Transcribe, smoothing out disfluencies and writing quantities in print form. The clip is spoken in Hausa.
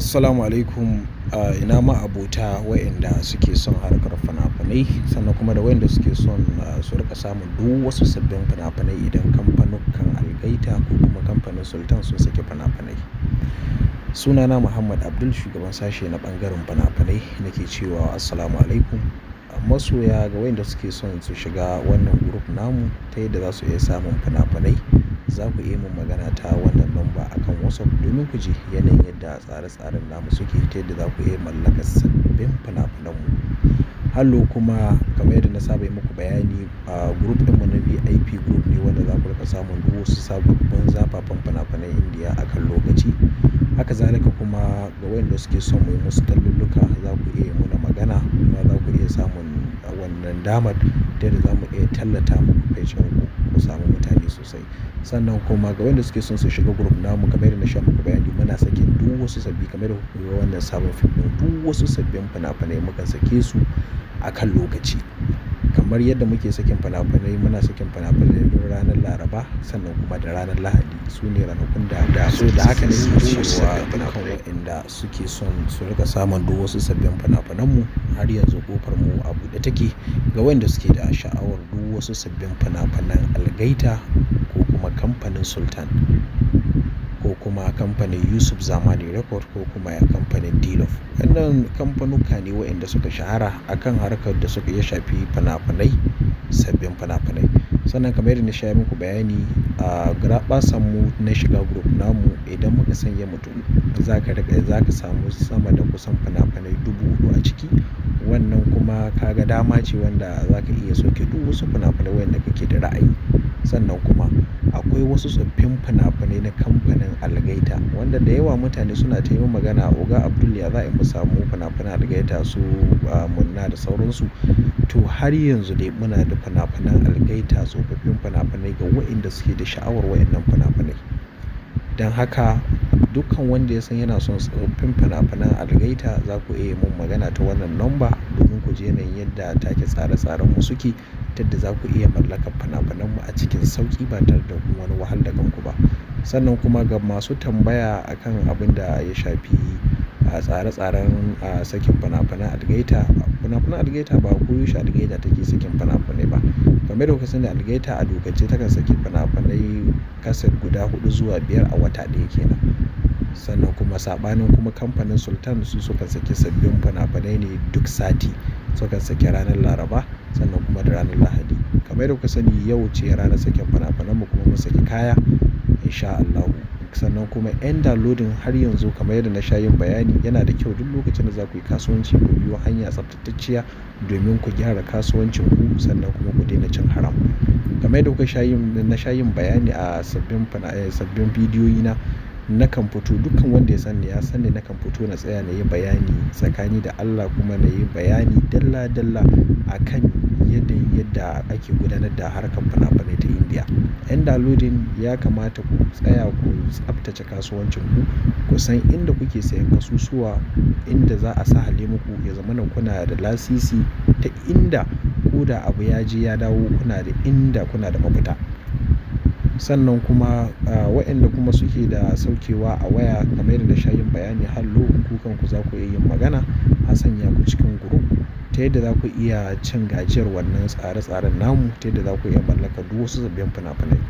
Assalamu alaikum. Ina ma'abota wayanda suke son harkar fina-finai, sannan kuma da wayanda suke son su riƙa samun duk wasu sabbin fina-finai idan kamfanukan Algaita ko kuma kamfanin Sultan sun saki fina-finai. Sunana Muhammad Abdul, shugaban sashe na ɓangaren fina-finai, nake cewa assalamu alaikum. Masoya, ga wayanda suke son su shiga wannan group namu ta yadda za su iya samun fina-finai, za ku iya mun magana ta wannan number akan WhatsApp domin ku ji yanayin yadda tsare-tsaren namu suke, ta yadda za ku iya mallakar sabbin fina-finanmu. Hallo, kuma kamar yadda na saba yi muku bayani, a group ɗinmu na VIP group ne wanda za ku riƙa samun duk wasu sababbin zafafan fina-finan Indiya akan lokaci. Haka zalika kuma, ga wayanda suke son mu yi musu talluluka, za ku iya yi muna magana, kuma za ku iya samun wannan damar ta yadda za mu iya tallata muku page ɗinku ku samu mutane sosai. Sannan kuma ga wayanda suke son su shiga group namu, kamar yadda na sha muku bayani, muna sakin duk wasu sabbi, kamar yadda kuka ga wannan sabon fim ɗin, duk wasu sabbin fina-finai mukan sake su akan lokaci. Kamar yadda muke sakin fina-finai, muna sakin fina-finai duk ranar Laraba sannan kuma da ranar Lahadi. Su ne ranakun da so da haka ne cewa dukkan wayanda suke son su riƙa samun duk wasu sabbin fina-finanmu, har yanzu ƙofar mu a buɗe take ga wayanda suke da sha'awar duk wasu sabbin fina-finan Algaita ko kuma kamfanin Sultan ko kuma kamfanin Yusuf Zamani Record ko kuma kamfanin D-Love. Wannan kamfanuka ne wayanda suka shahara a kan harkar da suka iya shafi fina-finai, sabbin fina-finai. Sannan kamar yadda na sha muku bayani, a garaɓasan mu na shiga group namu, idan muka sanya mutum, za ka riƙa, za ka samu sama da kusan fina-finai 4,000 a ciki. Wannan kuma ka ga dama ce wanda za ka iya sauke duk wasu fina-finai wayanda kake da ra'ayi. Sannan kuma akwai wasu tsoffin fina-finai na kamfanin Algaita wanda da yawa mutane suna ta yi min magana, "Oga Abdul, ya za a yi mu samu fina-finan Algaita su Munna da sauransu?" To, har yanzu dai muna da fina-finan Algaita, tsofaffin fina-finai, ga wayanda suke da sha'awar wayannan fina-finai. Don haka dukkan wanda ya san yana son tsoffin fina-finan Algaita, za ku iya yi mun magana ta wannan number domin ku ji yanayin yadda take tsare-tsaren mu suke, ta yadda za ku iya mallakar fina-finanmu a cikin sauƙi ba tare da kun wani wahal da kanku ba. Sannan kuma ga masu tambaya akan abin da ya shafi tsare-tsaren sakin fina-finan Algaita, fina-finan Algaita, ba koyaushe Algaita take sakin fina-finai ba. Kamar yadda kuka sani, Algaita a dokance takan saki fina-finai kaset guda huɗu zuwa biyar a wata ɗaya kenan. Sannan kuma saɓanin kuma kamfanin Sultan, su sukan saki sabbin fina-finai ne duk sati. Sukan saki ranar Laraba sannan kuma da ranar Lahadi. Kamar yadda kuka sani, yau ce ranar sakin fina-finanmu, kuma mun saki kaya in sha Allahu. Sannan kuma 'yan downloading, har yanzu kamar yadda na sha yin bayani, yana da kyau duk lokacin da za ku yi kasuwanci ku biyo hanya tsaftatacciya domin ku gyara kasuwancin ku, sannan kuma ku daina cin haram. Kamar yadda kuka sha yin, na sha yin bayani a sabbin bidiyoyi na, nakan fito, dukkan wanda ya san ni ya san ni, nakan fito na tsaya na yi bayani tsakani da Allah, kuma na yi bayani dalla dalla akan yadda ake gudanar da harkar fina-finai ta Indiya. 'Yan downloading, ya kamata ku tsaya ku tsaftace kasuwancin ku, ku san inda kuke sayan kasusuwa, inda za a sahale muku, ya zamana kuna da lasisi, ta inda ko da abu ya je ya dawo, kuna da inda kuna da mafita. Sannan kuma wayanda kuma suke da saukewa a waya, kamar yadda na sha yin bayani, hallo, ku kanku za ku iya yin magana a sanya ku cikin group ta yadda za ku iya cin gajiyar wannan tsare-tsaren namu, ta yadda za ku iya mallakar duk wasu sabbin fina-finai.